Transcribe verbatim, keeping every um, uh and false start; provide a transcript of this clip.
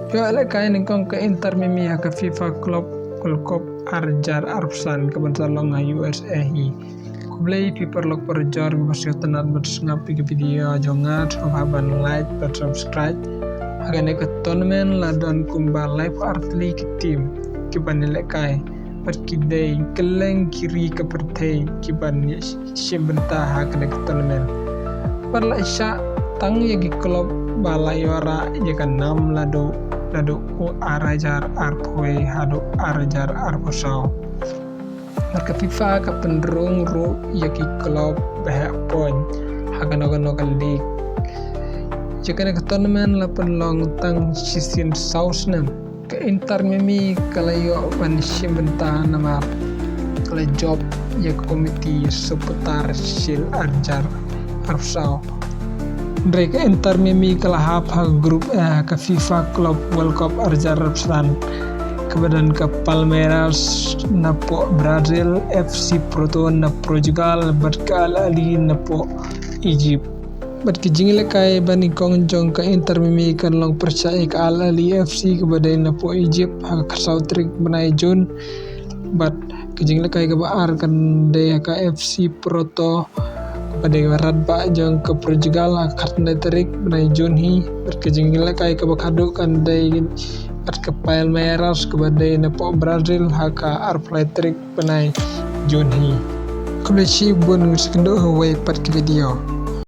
Ïoh lehkai nyngkong ka Inter Miami ha ka FIFA Club World Cup ar hajar arphew san kaban sa long ha U S A hi. Khublei ïa phi paralok parajor kiba sngewtynnat bad sngap ïa ka video jong nga, sngewbha ban like bad subscribe. Ha kane ka tournament la don kumba laiphew artylli ki team kiban ïalehkai bad ki dei kylleng ki ri ka pyrthei kiban ïashim bynta ha kane ka tournament. Bad la shah tang ïa ki club ba la ïoh rah ïa ka nam naduh naduh u ar hajar arphew haduh ar hajar arphew saw. Bad ka FIFA ka pynrung ruh ïa ki club ba heh point ha kano kano ka league. Ïa kane ka tournament la pynlong tang shisien saw snem. Ka Inter Miami ka la ïoh ban shim bynta namar ka la jop ïa ka Community Supporters' Shield ar hajar arphew saw. Hynrei ka Inter Miami ka la hap ha ka Group A ka FIFA Club World Cup ar hajar arphew san, kaba don ka Palmeiras napoh Brazil, F C Porto na Portugal bad ka Al Ahly napoh Egypt. Bad ka jingïalehkai banyngkong jong ka Inter Miami kan long pyrshah ïa ka Al Ahly F C kaba dei napoh Egypt ha ka khatsaw tarik bnai Jun. Bad ka jingïalehkai kaba ar kan dei ha ka F C Porto kaba dei kaba radbah jong ka Portugal ha ka khatkhyndai tarik bnai Jun hi. Bad ka jingïalehkai kaba khatduh kan dei bad ka Palmeiras kaba dei napoh Brazil ha ka arphew lai tarik bnai Jun hi. Khublei shibun, ngin sa ïakynduh ha kawei pat ka video.